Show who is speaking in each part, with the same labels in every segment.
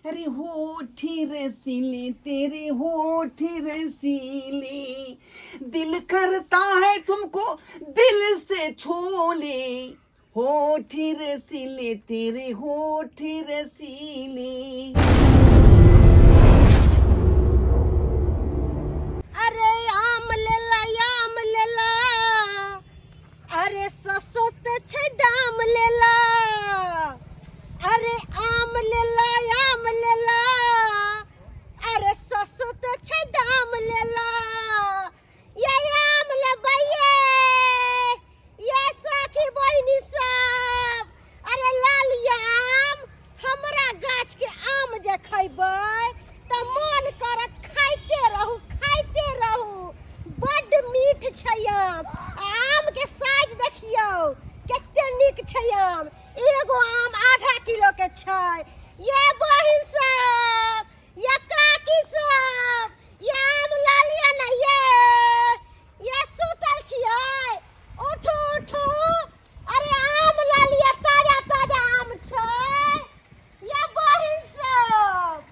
Speaker 1: अरे होठ रसीले तेरे होठ रसीले, दिल करता है तुमको दिल से छोले, होठ रसीले तेरे होठ रसीले।
Speaker 2: अरे आम लेला, आम लेला, अरे सस्ते छै दाम लेला। अरे आम लेला, आम लेला, अरे सस्ते छै दाम लेला। ये आम लेबै ये, ये सखी बहिनी सब। अरे लाल आम, हमरा गाछ के आम जे खैबै तऽ मन करत खाइते रहू, खाइते रहू। बड्ड मीठ छै आम। आम के साइज देखियौ कते नीक छै आम। एगो आम आधा किलो के छै। ये बहिन सब, ये काकी सब, ये आम लऽ लिअ ने। ये सुतल छियै? उठू उठू, अरे आम लऽ लिअ, ताजा ताजा आम छै। ये बहिन सब,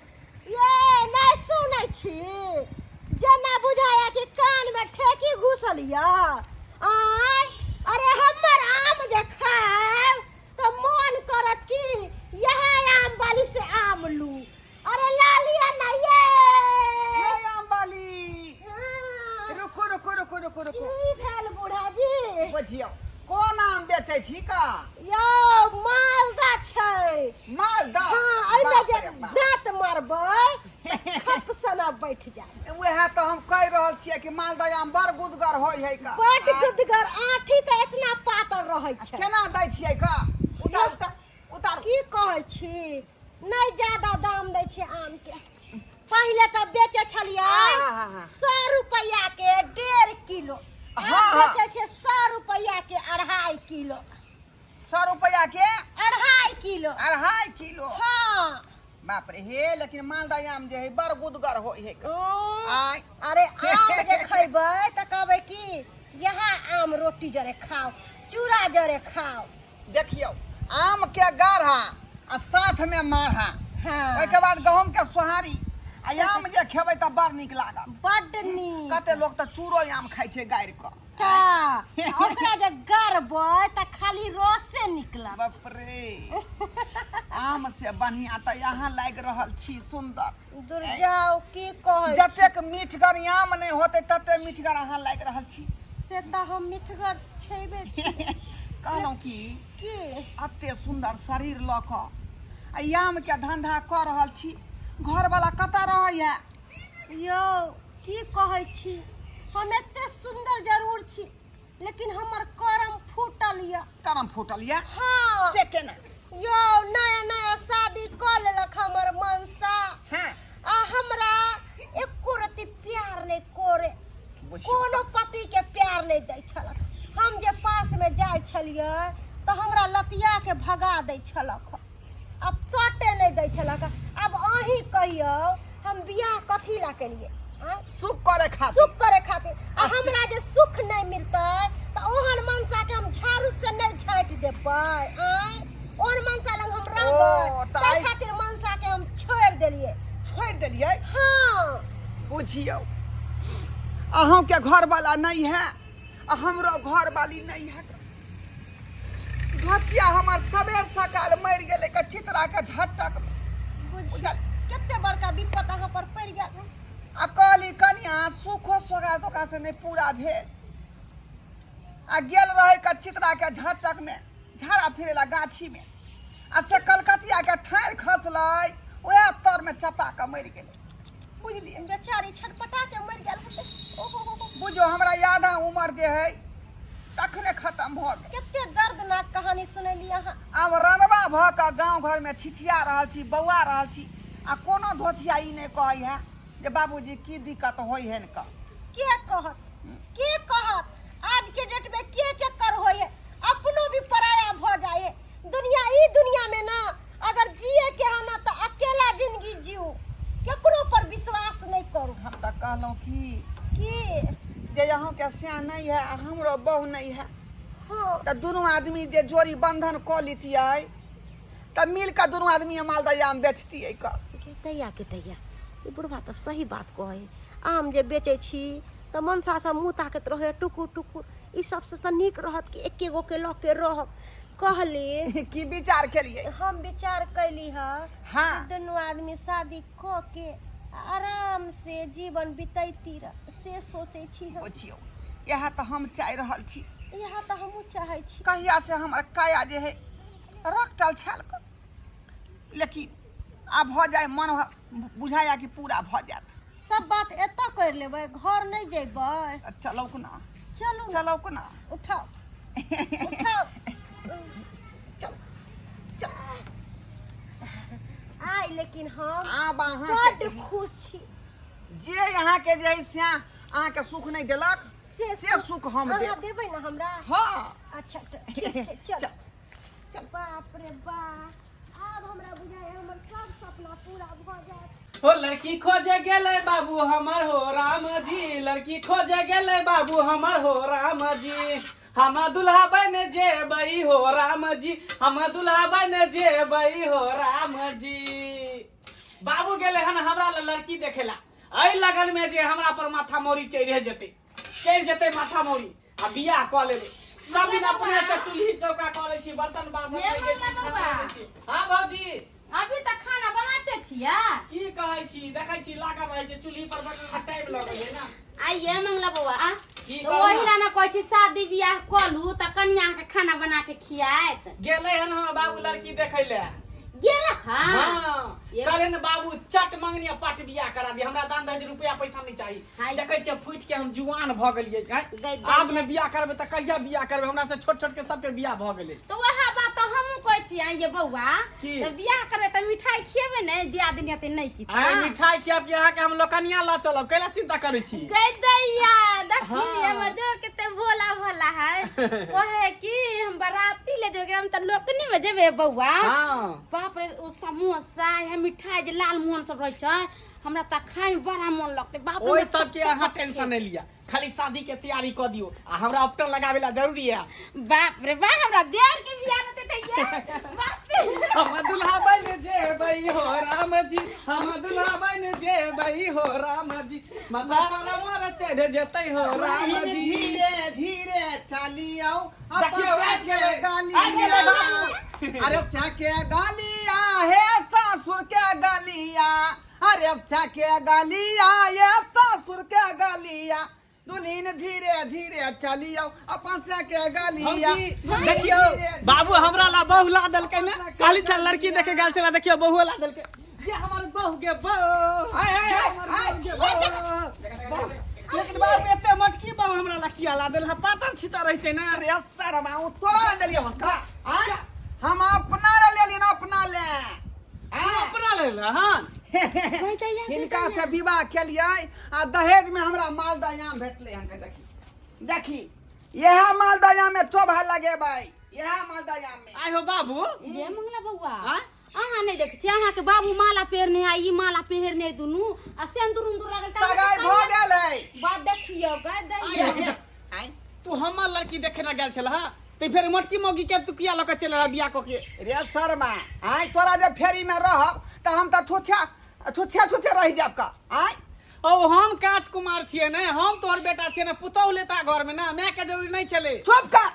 Speaker 2: ये नहि सुनै छी? जेना बुझाया कि कानमे ठेकी घुसल यऽ। आँय, अरे हमर आम जे खायब तऽ मोन करत कि इएह आम वाली से आम लू। अरे लऽ लिअ ने ये।
Speaker 1: ये आम वाली।
Speaker 2: हाँ।
Speaker 1: रुको रुको रुको रुको रुको।
Speaker 2: की भेल बूढ़ा जी?
Speaker 1: बुझियौ, कोन आम बेचै छी का?
Speaker 2: यौ, मालदा छै।
Speaker 1: मालदा?
Speaker 2: हाँ, एहिमे
Speaker 1: बाप
Speaker 2: जे
Speaker 1: रे बाप।
Speaker 2: दाँत मारबै खप सना बैठ जायत।
Speaker 1: उएह तऽ हम कहि रहल छियै कि मालदा आम बड़ गुदगर होइ है का।
Speaker 2: बड गुदगर, आँठी तऽ एतना पातर रहै छै।
Speaker 1: केना दै छियै का? उतार उतार उतार।
Speaker 2: की कहै छी, नहि ज्यादा दाम दै छै आम के। पहिले तऽ बेचै छलियै
Speaker 1: हाँ, हाँ, हाँ।
Speaker 2: 100 रुपैआ के 1.5 किलो। आब
Speaker 1: हाँ।
Speaker 2: बेचै छियै 100 रुपैआ के 2.5 किलो।
Speaker 1: 100 रुपैआ के
Speaker 2: 2.5 किलो।
Speaker 1: 2.5 किलो?
Speaker 2: हाँ।
Speaker 1: बाप रे, हे लेकिन मालदा आम जे है बड़ गुदगर होइ है। आय।
Speaker 2: अरे आम जे खैबै तऽ कहबै कि यहाँ आम रोटी जरे खाओ, चूड़ा जरे खाओ।
Speaker 1: देखियौ, आम के गाढ़ा आ साथ में माढ़ा। ओहिके बाद गहूम के सोहारी आ आम जे खेबै तऽ बड़ नीक लागत।
Speaker 2: बड्ड नीक।
Speaker 1: कते लोक तऽ चूड़ो आम खाइ छै गाड़ि कऽ।
Speaker 2: तऽ ओकरा जे गरबै तऽ खाली रसे निकलत।
Speaker 1: बाप रे, आम से बढ़िया तऽ यहाँ लागि रहल छी सुन्दर।
Speaker 2: दूर जाउ, की कहै छी?
Speaker 1: जतेक मीठगर आम नहि होतै तते मीठगर अहाँ लागि रहल छी।
Speaker 2: से तऽ हम मीठगर छेबे छी।
Speaker 1: कहलहुँ की?
Speaker 2: की?
Speaker 1: एते सुन्दर शरीर लऽ कऽ आ आमके धंधा कऽ रहल छी, घरवला कतऽ रहैए?
Speaker 2: यौ, की कहै छी, हम एते सुन्दर जरूर छी लेकिन हमर करम फूटल यऽ।
Speaker 1: करम फूटल यऽ?
Speaker 2: हाँ।
Speaker 1: से केना?
Speaker 2: यौ, नया नया शादी कऽ लेलक हमर मनसा। आ हमरा एको रत्ती प्यार नहि करे।
Speaker 1: बुझियौ।
Speaker 2: कोनो पति के प्यार नहि दै छलक। हम जे पास में जाइ छलियै तऽ हमरा लतिया के भगा दै छलक, अब सटे नहि दै छलक। आब अहीं कहियौ, हम बियाह कथी ला केलियै? आँय?
Speaker 1: सुख करे खातिर।
Speaker 2: सुख करे खातिर। आ हमरा जे सुख नहि मिलतै तऽ ओहन मनसा के हम झाड़ू से नहि छाँटि देबै? आँय, ओहन मनसा लग हम रहबै?
Speaker 1: ओ, तऽ
Speaker 2: ताहि खातिर मनसा के हम छोड़ि देलियै।
Speaker 1: छोड़ि देलियै?
Speaker 2: हाँ।
Speaker 1: बुझियौ, अहूँके घरवाला नहि है आ हमरो घरवाली नहि है। धोचिया हमर सबेर सकाल मरि गेलै के चितरा के झटक में।
Speaker 2: बुझियौ कते बड़का विपत अहाँ पर पड़ि गेल।
Speaker 1: आ कहली कनिया सुखो सोगा धोखा से नहि पूरा भेल आ गेल रहे के चितरा के झटक में झाड़ा फिरेला गाछी में, आ से कलकतिया के ठाढ़ि खसलै, ओएह तर में चपा के मरि गेलै। बुझलियै?
Speaker 2: बेचारी छटपटा के मरि गेल होतै। ओहो हो हो।
Speaker 1: बुझो, हमरा आधा उमर जे है तखने खत्म भऽ गेल।
Speaker 2: कते दर्दनाक कहानी सुनेली अहाँ।
Speaker 1: आब रनबा भऽ कऽ गाँव घरमे छिछिया रहल छी, बौआ रहल छी, आ कोनो धोथिया ई नहि कहै है जे बाबूजी की दिक्कत होइ हेन कऽ।
Speaker 2: के कहत, के कहत? आज के डेट में के के कर होय है, अपनो भी पराया भ जाए है। दुनिया, ई दुनिया में ना अगर जिए के है ना तो अकेला जिंदगी जीऊ, केकरो पर विश्वास नहीं करू।
Speaker 1: हम तऽ कहलहुँ की
Speaker 2: की?
Speaker 1: जे अहूँके स्याह नहि है आ हमरो बहु नहि है। तऽ दुनू आदमी जे जोड़ी बंधन कऽ लितियै तऽ मिल कऽ दुनू आदमी मालदह आम बेचतियै कऽ।
Speaker 2: गे दैया के दैया ई बुढ़बा तऽ सही बात कहै आम जे बेचै छी तऽ मनसा सब मुँह ताकैत रहै टुकुर टुकुर ई सबसँ तऽ नीक रहत कि एके गो के लऽ के रहब कहली
Speaker 1: की विचार केलियै
Speaker 2: हम विचार कैली हँ
Speaker 1: हाँ
Speaker 2: दुनू आदमी शादी कऽ के आराम से जीवन बितैती रह से सोचै छी हम
Speaker 1: बुझियौ इएह तऽ हम चाहि रहल छी
Speaker 2: इएह तऽ हमहूँ चाहै छी
Speaker 1: कहिया से हमर काया जे है रखटल छल लेकिन आब भऽ जाय मन बुझाया कि पूरा भऽ जायत
Speaker 2: सब बात एतऽ करि लेबै घर नहि जेबै
Speaker 1: चलौ कोना
Speaker 2: चलू ने,
Speaker 1: चलौ कोना
Speaker 2: उठाउ उठाउ
Speaker 1: चल चल
Speaker 2: आइ लेकिन हम
Speaker 1: आब अहाँके
Speaker 2: बड्ड खुश छी
Speaker 1: जे अहाँके जे है से अहाँके सुख नहि देलक से सुख हम
Speaker 2: अहाँ
Speaker 1: देब
Speaker 2: देबै ने हमरा
Speaker 1: हाँ
Speaker 2: अच्छा तऽ ठीक छै चल
Speaker 1: चल
Speaker 2: बाप रे बा आब हमरा बुझाइए हमर सब सपना पूरा भऽ जायत
Speaker 3: हो लड़की खोजे गेलै बाबू हमर हो राम जी लड़की खोजे गेलै बाबू हमर हो राम जी हम दुल्हा बन जेबै हो राम जी हम दुल्हा बन जेबै हो राम जी बाबू गेलै हन हमरा लए लड़की देखेला एहि लगन में जे हमरा पर माथा मौरी चढ़ि जेतै चढ़ि जेतै माथा मौरी आ बियाह कऽ लेबै सब दिन अपने से चूल्ही चौका कऽ लै छी बर्तन बासन
Speaker 4: ये
Speaker 3: धोइ दै छी,
Speaker 4: मंगला
Speaker 3: खाना
Speaker 4: बौआ।
Speaker 3: बनबै छी। हाँ भौजी
Speaker 4: अभी तक खाना बनाते छियै
Speaker 3: की कहै छी देखै छी लागल रहै छै चूल्ही पर बनबै टाइम लगै छै ने
Speaker 4: आइए मंगला बौआ
Speaker 3: की
Speaker 4: तऽ
Speaker 3: कहू
Speaker 4: ओहि
Speaker 3: ना?
Speaker 4: ला ने कहै छी शादी बियाह कऽ लू तऽ कनिया के खाना बना के खियाएत
Speaker 3: गेलै हन हमर बाबू लड़की देखै ले
Speaker 4: गेलक हँ
Speaker 3: हाँ कहले ने बाबू चट मंगनी आ पट बियाह करा दी हमरा दान दहेज रुपया पैसा नहीं चाही
Speaker 4: हाँ।
Speaker 3: देखै छियै फूटि के हम जुआन भऽ गेलियै आँय?
Speaker 4: गई
Speaker 3: आब ने बियाह करबै तऽ कहिया बियाह करबै हमरा से छोट छोट के सबके बियाह भऽ गेलै
Speaker 4: तऽ वएह बात तऽ हमहूँ कहै छी आइए बौआ
Speaker 3: की?
Speaker 4: तऽ बियाह करबै तऽ मिठाई खिएबै ने दियादिनी हेतै नहि की
Speaker 3: आइ मिठाई खियाब कि अहाँके हम लोकनिया लऽ चलब कैला चिंता करै छी
Speaker 4: गई दैया देखी
Speaker 3: हाँ।
Speaker 4: हमर देव कते भोला भोला है कहे कि हम बराती ले जेबै हम तऽ लोकनी में जेबै बौआ
Speaker 3: हाँ
Speaker 4: बाप रे ओ समोसा है मिठाई जे लाल मोहन सब रहै छै हमरा तऽ खाय में बड़ा मन लगतै बाप रे
Speaker 3: ओहि
Speaker 4: हमरा
Speaker 3: सबके अहाँ टेंशन नहि लिअ खाली शादी के तैयारी कऽ दियौ आ हमरा उपटन लगाबे ला जरूरी है
Speaker 4: बाप रे बा हमरा देवर के बियाह रहतै तऽ ये बाप रे
Speaker 3: हम दुल्हा बन जेबै हो राम जी हम दुल्हा बन जेबै हो राम जी माथा पर मोर चढ़ जेतै हो राम जी
Speaker 1: धीरे धीरे चलियौ
Speaker 3: देखियौ, आबि गेलै। आबि गेलै बाबू।
Speaker 1: अरे के गालिया हे ससुर के गालिया अरे के गालिया ये ससुर के गालिया दुल्हन धीरे धीरे चलियौ अपन से के गालिया
Speaker 3: भौजी, देखियौ बाबू हमरा ला बहु ला देलकै ने कहली छल लड़की देखे गेल छला देखियौ बहु ला देलकै ये हमर बहु के बहु
Speaker 1: आय, आय, आय,
Speaker 3: हमर
Speaker 1: आय,
Speaker 3: बहु के बहु। लेकिन बाबू एते मोटकी बहु हमरा ला किया ला देल पातर छितर रहते ने
Speaker 1: अरे सरवा उ तोरा लेलियो हन का आय हम अपना ले लेलियन अपना ले
Speaker 3: तू अपना ले ले हन
Speaker 1: हिनका से विवाह केलियै आ दहेज में हमरा मालदह आम भेटलै हन देखी देखी इएह मालदह आम में चोभा लगेबै इएह मालदह आम में
Speaker 3: आइ हो बाबू
Speaker 4: ये मंगला बौआ
Speaker 3: आँय?
Speaker 4: अहाँ नहि देखै छियै अहाँके बाबू माला पहिरने है ई माला पहिरने है दुनू आ सिन्दूर उन्दूर लागल तऽ
Speaker 1: सगाई भऽ गेल है
Speaker 4: बात देखियौ गे दैया
Speaker 1: आँय
Speaker 3: तू हमर लड़की देखे ना गेल छल हा ते फेर मोटकी मौगी के तू किया लऽ के चल रहा बियाह कऽ के
Speaker 1: रे शर्मा आँय तोरा जे फेरी में रहब तऽ हम तऽ छुछा छुछे छुछे रहि जायब का आँय
Speaker 3: ओ हम काच कुमार छियै ने हम तोहर बेटा छियै ने पुतहु लेता घर में ना माय के जरूरी नहीं छलै
Speaker 1: चुप कर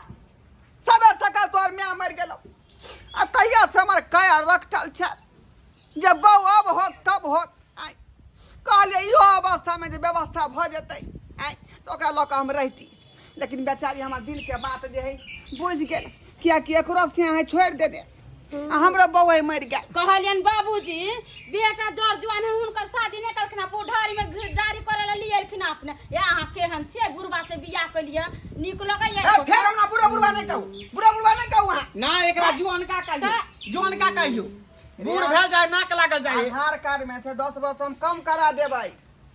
Speaker 1: सबेर सकाल तोहर माय मरि गेलौ आ तहिया से हमर काया रखटल छै जे बौ अब होत तब होत आँय कहलियै इहो अवस्थामे जे व्यवस्था भऽ जेतै आँय तऽ ओकरा लऽ कऽ हम रहिती लेकिन बेचारी हमर दिलके बात जे हइ बुझि गेल किएकि एकरो से अहाँ छोड़ि देने आ हमरो बौआ मरि गेल
Speaker 4: कहलियनि बाबूजी बेटा जर जुआन है हुनकर शादी नहि करलखिन आ बुढ़ारी में घिरदारी करे ला लिए एलखिन अपने या अहाँ केहन छियै बुढ़बा से बियाह केलियै नीक लगैया
Speaker 1: ए, फेर हमरा बुढ़ा बुढ़बा नहि कहू बुढ़ा बुढ़बा नहि कहू अहाँ
Speaker 3: ना एकरा जुआन का कहियो जुआन का कहियो बूढ़ भेल जाय नाक लागल जाय
Speaker 1: आधार कार्ड में छै 10 वर्ष हम कम करा देबै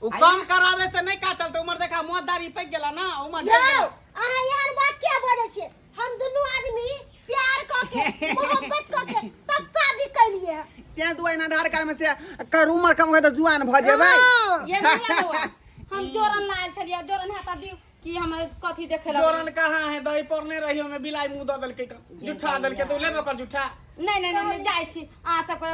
Speaker 3: उ कम करावे से नहीं का चलते उम्र देखा मुँह दाढ़ी पैक गेला ना उम्र ढेर
Speaker 2: यौ
Speaker 3: गेला।
Speaker 2: अहाँ एहन बात किया बजै छियै हम दुनू आदमी प्यार कऽ के मोहब्बत कऽ के तब शादी केलिए हँ।
Speaker 1: तें दुआरे आधार कार्ड में से कर उम्र कम होय तऽ जुआन भऽ जेबै
Speaker 2: हँ।
Speaker 4: ये मंगला बौआ हम जोरन लायल छलियै जोरन हेता दियौ कि हम कथी देखे लग
Speaker 3: जोरन कहाँ है दही पड़ने रही हमें बिलाई मुंह दऽ देलकै तऽ जुठा देलकै तऽ लेबे ओकर जुठा
Speaker 4: नहीं नहीं नहीं, नहीं जाइ छी अहाँ सबके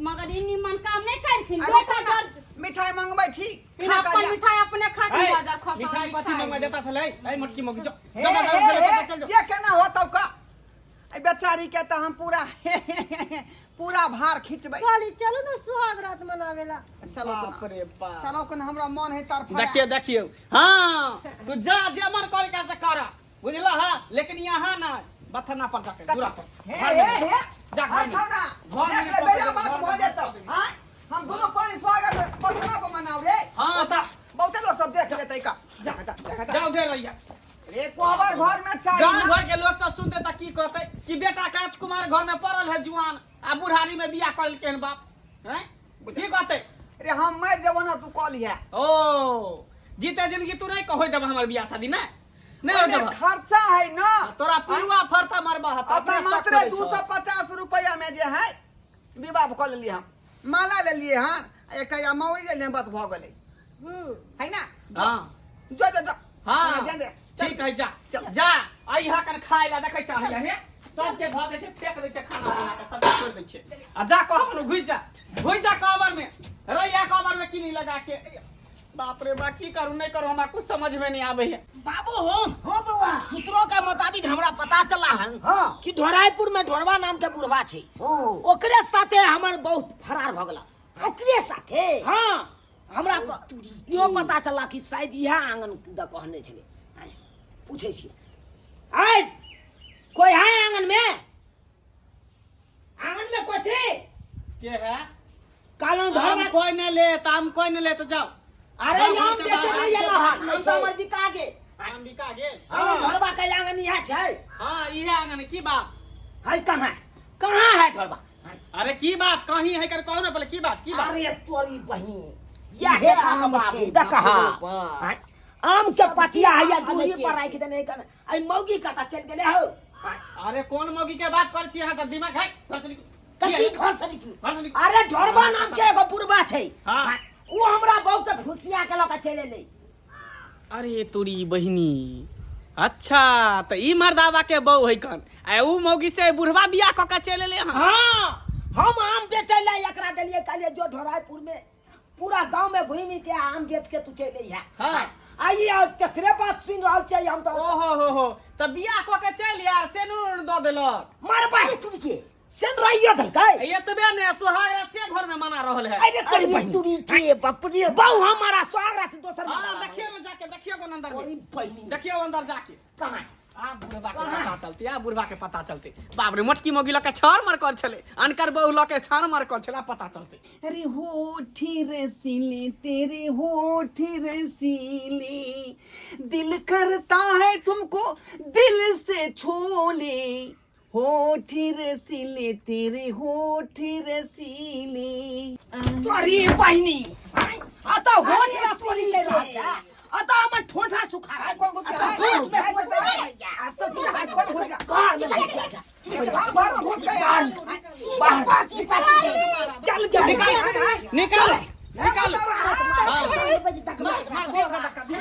Speaker 4: मगर ई निमन काम नहीं कर लेलखिन
Speaker 1: आ
Speaker 4: बेटा
Speaker 1: रुकू ना,
Speaker 4: जर
Speaker 1: मिठाई मंगबै छी
Speaker 4: इन
Speaker 1: खा कऽ
Speaker 4: अपन
Speaker 1: जा।
Speaker 4: मिठाई अपने खातिर
Speaker 3: ऐ,
Speaker 4: बाजार खसा
Speaker 3: मिठाई कथी मंगवा देता छलै ऐ मोटकी मोगी जो
Speaker 1: हे
Speaker 3: जा, जा,
Speaker 1: हे
Speaker 3: जा,
Speaker 1: हे
Speaker 3: चल जो
Speaker 1: से केना होतौ का एहि बेचारी के तऽ हम पूरा पूरा भार खींचबै
Speaker 2: कहली चलू ना सुहाग रात मनावेला
Speaker 1: चलो
Speaker 3: बाप रे बाप
Speaker 1: चलो कन हमरा मन है तरफ
Speaker 3: देखियो देखियो हाँ तू जा जे मन करे कैसे कर बुझला हा लेकिन यहाँ ना बथना पर जाके दूरा पर
Speaker 1: हे
Speaker 3: घर में
Speaker 1: हे हे
Speaker 3: जा घर में।
Speaker 1: छौड़ा
Speaker 3: घर में
Speaker 1: देख ले बेजा बात भऽ जेतौ आँय हम दुनू पानी स्वागत पथरा पर मनाउ रे
Speaker 3: हाँ, जा।
Speaker 1: बहुते लोग सब देख लेतै का जा जा जा
Speaker 3: जा उधर रहिया
Speaker 1: रे कोहबर घर में चाही
Speaker 3: गांव
Speaker 1: ना।
Speaker 3: घर के लोग सब सुनते त की कहते कि बेटा कांच कुमार घर में पड़ल है जुआन आ बुढ़ारी में बियाह कर लेलकै हन बाप हैं की कहते
Speaker 1: रे हम मरि जेबो ना तू कऽ लिहे
Speaker 3: ओ जीते जिंदगी तू नहीं कहो देबा हमर बियाह शादी ना नहीं हो
Speaker 1: ओहिमे
Speaker 3: देबा
Speaker 1: खर्चा है ना
Speaker 3: तोरा पुरुआ फरता मरबा हता
Speaker 1: अपना मात्र 250 रुपया में जे है विवाह कऽ लेलियै हम माला लेलियै हन आ एकटा या मौरी लेलियै बस भऽ गेलै है ना
Speaker 3: हां
Speaker 1: जो जो जो
Speaker 3: हाँ
Speaker 1: हमरा ध्यान दे चल।
Speaker 3: ठीक है जा
Speaker 1: चल।
Speaker 3: जा अइहा कन खाय ला देखै छ हे सबके धऽ दै छै फेंक दै छै खाना बना के सबके छोड़ि दै छै आ जा कहब ने घुसि जा घुसि जा कबर में रहिया कबर में किनी लगा के बाप रे बा की करू नहीं करू हमरा कुछ समझ में नहीं आवे है
Speaker 5: बाबू हो
Speaker 6: हो बउआ
Speaker 5: सूत्रों के मुताबिक हमरा पता चला है
Speaker 6: हाँ।
Speaker 5: कि ढोरायपुर में ढोरवा नाम के बुढ़वा छै
Speaker 6: ओ
Speaker 5: ओकरे साथे हमर बहुत फरार भ गेला
Speaker 6: ओकरे साथे
Speaker 5: हाँ हमरा इहो पता चला कि शायद इएह आंगन द कहने छलै आँय, पूछै छियै आय कोई है आंगन में आंगन में कोई छै
Speaker 3: के है
Speaker 5: कालन
Speaker 3: आम
Speaker 5: ढोरवा
Speaker 3: कोई नहीं ले त आम कोई नहीं ले तो जाओ
Speaker 5: अरे
Speaker 3: जाओ,
Speaker 5: आम
Speaker 3: घर से
Speaker 5: बेचे
Speaker 3: बाहर।
Speaker 5: नहीं एलो हन आम तऽ हमर बिका गेल
Speaker 3: आम बिका गेल
Speaker 5: कालन ढोरवा के आंगन इएह छै
Speaker 3: हाँ इहे आंगन की बात
Speaker 5: है कहाँ कहाँ है ढोरवा
Speaker 3: अरे की बात कहीं है कर कहो ना पहले की बात की बात
Speaker 5: अरे तोरी बहिन यह
Speaker 6: हे
Speaker 5: आम
Speaker 6: आम
Speaker 5: बाबू
Speaker 6: छै,
Speaker 5: देखा
Speaker 6: बाप रे बाप।
Speaker 5: आँय, आम के पतिया है या
Speaker 6: आम
Speaker 5: दूरी
Speaker 6: के
Speaker 5: पर
Speaker 6: छै।
Speaker 5: राखि देने कन आई मौगी कता चल गेले हो आँय,
Speaker 3: अरे कौन मौगी के बात कर छी अहाँ सब दिमाग है घर से निकल
Speaker 6: कथी घर से निकलू
Speaker 3: घर से निकल
Speaker 5: अरे ढोरबा नाम के एगो बुढ़बा छै
Speaker 3: हाँ।
Speaker 5: आँय, उ हमरा बहू के फुसिया के लऽ के चलि एलै
Speaker 3: अरे तोरी बहिनी अच्छा त ई मर्दावा के बहू है कन आ ऊ मौगी से बुढ़वा बियाह क के चल एले हन
Speaker 5: हाँ हम आम बेचै लए एकरा देलियै कहलियै जो ढोरायपुर में पूरा गांव में घूमि के आम बेच के तू चलि अइहे
Speaker 3: हाँ।
Speaker 5: आ ई आ तेसरे बात सुनि रहल छियै हम तऽ
Speaker 3: ओहो हो हो त बियाह क के चल यार से नून द देलक
Speaker 5: मरबा
Speaker 6: तुरी के
Speaker 5: सेन रहियो देलकै
Speaker 3: एतबे ने सोहाग रात से घर में मना रहल है
Speaker 5: अरे तोरी
Speaker 6: अरे
Speaker 5: बहिन
Speaker 6: तुरी के बाप रे
Speaker 5: बहु हमारा सुहाग रात दोसर
Speaker 3: हाँ
Speaker 5: मर्दाबा
Speaker 3: देखियो ना जाके देखियो कोन अंदर
Speaker 5: तोरी
Speaker 3: में
Speaker 5: बहिन
Speaker 3: देखियो अंदर जाके
Speaker 5: कहाँ
Speaker 3: आ बुढ़वा के पता चलते आ बुढ़वा के पता चलते बाप रे मोटकी मोगी लके छाड़ मार कर छले अनकर बहू लके छाड़ मार कर छले आ पता चलते
Speaker 1: अरे होठी रसीले तेरे होठी रसीले दिल करता है तुमको दिल से छोले होठी रसीले तेरे होठी रसीले
Speaker 5: तोरी बहिनी अतः होठ रसोली चलि रहल छै अतः हमर ठोंठा सुखा रहल
Speaker 1: कोन घुस गया?
Speaker 5: होठ में
Speaker 1: हाय,
Speaker 5: कोन
Speaker 1: हाय,
Speaker 5: अतः
Speaker 1: हाय, कोन घुस गया?
Speaker 5: घर में घुस गया छै।
Speaker 1: घर घर में घुस गया
Speaker 6: सीधा पाती पाती
Speaker 5: चल के
Speaker 3: निकाल निकाल निकाल
Speaker 1: हाय,
Speaker 3: हाँ।
Speaker 6: बजे तक
Speaker 3: मार मार दियो का धक्का दियो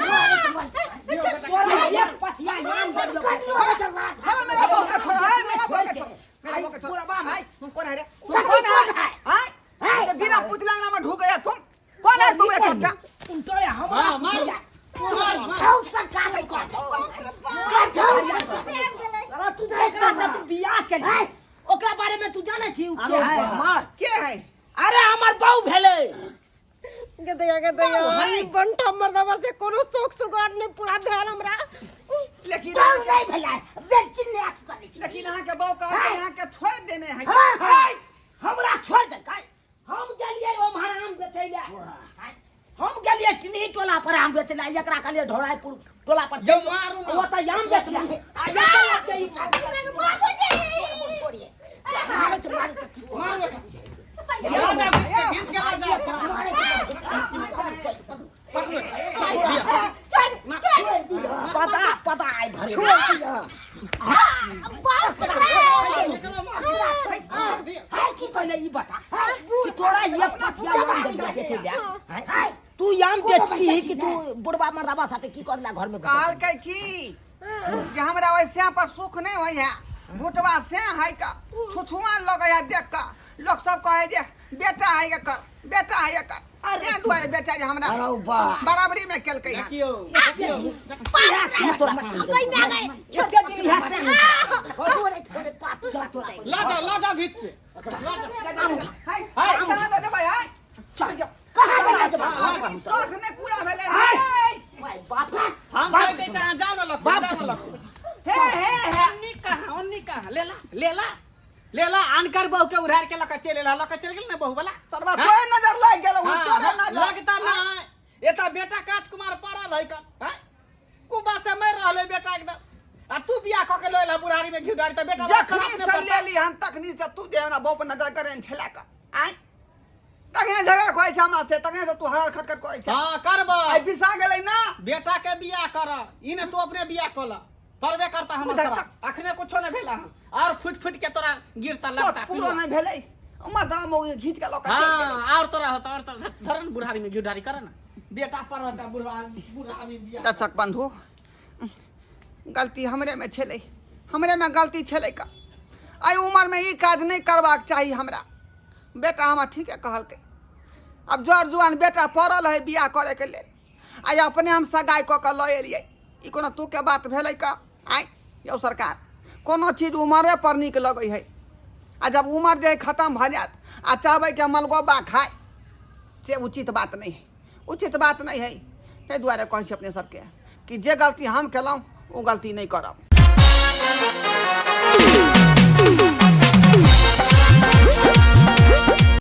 Speaker 5: तोरा एक पथिया नाम दे
Speaker 1: छोड़ो मेरा बहू का छोड़ो हाय मेरा बहू का छोड़ो मेरा बहू का छोड़ो हाय तुम कौन है रे तुम
Speaker 6: कथी
Speaker 1: कौन है
Speaker 6: कौन है?
Speaker 1: हाय हाय बिना पूछला ना में ढुक गया तुम कौन है तुम ये छोटा
Speaker 5: उनटो या हमरा
Speaker 3: हाँ, मार।
Speaker 5: पूछैया।
Speaker 3: मार मार
Speaker 6: ठौक सरकार नहीं कर
Speaker 5: अरे तू जेकरा से तू बियाह केलही ओकरा बारे में तू जानै छी उ के है हमार
Speaker 1: के है
Speaker 5: अरे हमर बहू भेलै
Speaker 2: गदैया गदैया
Speaker 1: बाबू, है।
Speaker 2: ई बंटा मर्दवा से कोनो शौक सुगार नहीं पूरा भेल हमरा
Speaker 1: लेकिन
Speaker 6: बहू नहीं भैया बेचिन ले आके करै छी
Speaker 1: लेकिन अहाँ के बहू कहते अहाँ के छोड़ देने है
Speaker 5: हाय, हमरा छोड़ दे काय हम गेलियै ओम्हर आम बेचै लए हम गेलियै टिनही टोला पर आम बेचै लए एकरा कहलियै ढोरायपुर टोला पर
Speaker 3: जब मारू ना।
Speaker 5: ओतऽ आम बेचलै आ एतऽ के ई
Speaker 2: बाबूजी
Speaker 6: छोड़िए मारे तो मारे तो ठीक
Speaker 3: मार ओकरा। ला जा, घींच के ला जा।
Speaker 6: मारे
Speaker 3: पकड़ो।
Speaker 2: चल चल
Speaker 6: छोड़ दियो
Speaker 5: पता पता आइ भरे
Speaker 6: छोड़ दियो
Speaker 2: बाप रे
Speaker 3: एकरा मार।
Speaker 5: हाय की कहले ई बता कि तोरा एक पथिया आम बेचै बेचै लए
Speaker 6: हाय
Speaker 5: तू आम बेचती कि तू बुढ़बा मर्दाबा साथे की करला घर में
Speaker 1: कहलकै की जे हमरा वैसे पर सुख नहीं होइ है भुटवा से है का छुछुआ लगे है देख का लोग सब कहे जे बेटा है एकर, बेटा है एकर। अरे दुआरे बेचारी हमरा
Speaker 5: अरे बा
Speaker 1: बराबरी में केलकै हन।
Speaker 3: देखियौ, देखियौ।
Speaker 5: तोरा काम
Speaker 2: गई मैं गई।
Speaker 5: एते दिन इएह से
Speaker 6: थोड़े थोड़े पापी पापी।
Speaker 3: ला जाओ, ला जाओ घीच के। ला जाओ।
Speaker 1: हाय, हाय, कहाँ लऽ जेबै, हाय? चल जाओ।
Speaker 6: कहाँ जेबै?
Speaker 1: अभी शौख नहि पूरा भेलै।
Speaker 6: भाई बाप रे।
Speaker 3: हम कहि दै छी, अहाँ जाउ ने लखू,
Speaker 5: बाप
Speaker 3: जाउ ने लखू।
Speaker 1: हे हे हे।
Speaker 3: ओन्नी कहाँ, ओन्नी कहाँ? लेला, लेला, लेला। अनकर बहू के उधार के लऽ के चलि एला, लऽ के चलि गेल ने बहू वाला।
Speaker 1: सरवा तोरे नजर लागि गेलौ,
Speaker 3: हाँ,
Speaker 1: तोरे नजर।
Speaker 3: लगता ना एता बेटा काट कुमार पड़ल है कन, हैं? कुबा से मरि रहलै बेटा एकदम, आ तू बियाह कऽ के लऽ एलह बुढ़ारी में घी डारी तऽ बेटा
Speaker 1: जखनी
Speaker 3: शराब
Speaker 1: से
Speaker 3: नहि पड़ता।
Speaker 1: लेली हन तखनी से तू जे हमरा बहू पर नजर करेन छला का आय, तखने झगड़ा करै छै हमरा से, तखने से तू हर खटखट करै छै।
Speaker 3: हाँ, करबै।
Speaker 1: आइ बिसा गेलै ना।
Speaker 3: बेटा के बियाह कर, ई ने तू अपने बियाह कऽ ल, परबे करता हमर
Speaker 1: उधर
Speaker 3: शराब। अखने कुछो नहि भेला हन, और फुट फुट के तोरा गिरता लगता।
Speaker 1: पूरो नहि भेलै, उमर दाम घीच के लऽ के चलि गेलै।
Speaker 3: हाँ, और तोरा होता, और तोरा धरन बुढ़ारी में घी डारी कर ना, बेटा पर रहता बुढ़ा बुढ़ारी बियाह।
Speaker 1: दर्शक बंधु, गलती हमरे में छलै, हमरे में गलती छलै का। एहि उमरमे ई काज नहि करबाक चाही हमरा। बेटा हमरा ठीके कहलकै। आब जर जुआन बेटा पड़ल है बियाह करैके लेल, आइ अपने हम सगाइ कऽ कऽ लऽ एलियै। ई कोनो तूके बात भेलै का? आँय यौ सरकार, कोनो चीज उमरे पर नीक लगै है, आ जब उमर जे खतम भऽ जायत आ चाहबै कि हम मलगोबा खाइ, से उचित बात नहि है, उचित बात नहि है। ताहि दुआरे कहै छी अपने सबके कि जे गलती हम केलहुँ ओ गलती नहि करब।